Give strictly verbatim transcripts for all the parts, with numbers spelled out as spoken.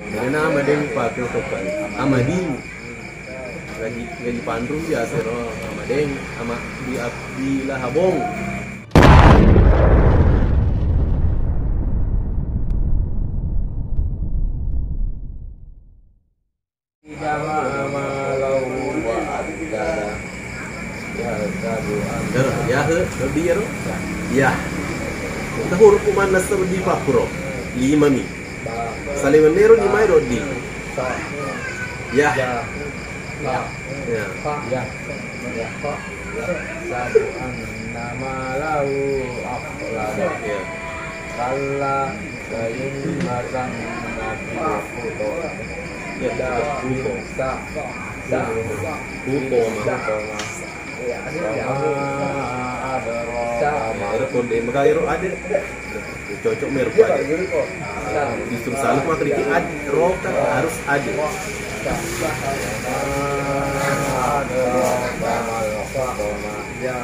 Jadi nama deng pakai otokan. Amading. Gaji, gaji panrung biasa ro. Amadeng, ama di, di Lahabong. Jama'a malahu wa addada. Ya, sabu an. Ero, ya, he, roddi ero? Ya. Nah, huruf manna roddi pakkuro. Lima mi. Saliwennero lima roddi. Ya. Ya. Ya. Ya. Sabu anna malahu akhlada. Ya. Kalla sayuhzanuna fil huthah. Ya, huthah. Sa. Sa. Huthah, ma. Huthah, ma. Wa ma adraka ma. Ya, ero konde, maka ero ada. Cocok mer pada. Justru salah maka dikit ad, roka harus ada. Wa ma adraka mal huthah. Ya.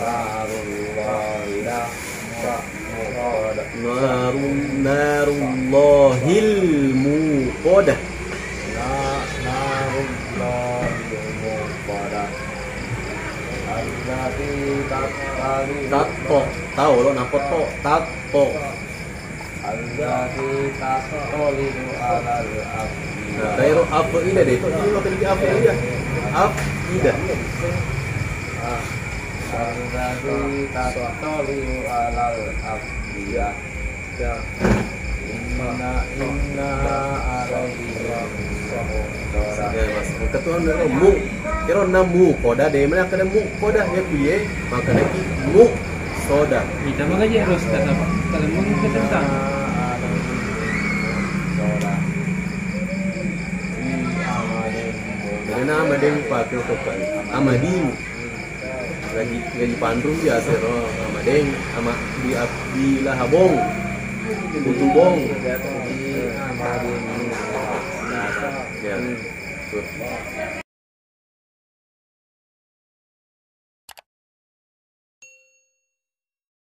Narullahi muqadah. Narun-, narullahil muqadah. Na-, narullahil muqadah. Allati tattali'u. Tatto. Tau lo napa to? Tatto. Allati tattali'u alal af'idah. Nah, kairo af'idah deh. Kok ini makan di af'idah? Af'idah. Ah. Allati tattali'u alal af'idah. Ya. Inna, inna alaihim muqadah. Ya, Mas. Ketua nero mu. Kiro na muqadah deh. Mana kada muqadah ya kuye? Maka lagi mu. Soda. Ita maka je ros kata apa? Kalau mau kita tentang. Jadi nama deng pakai otokan. Amading. Gaji, gaji panrung biasa ro. Amadeng, ama di, di Lahabong. Kutubong. Ya. Tuh.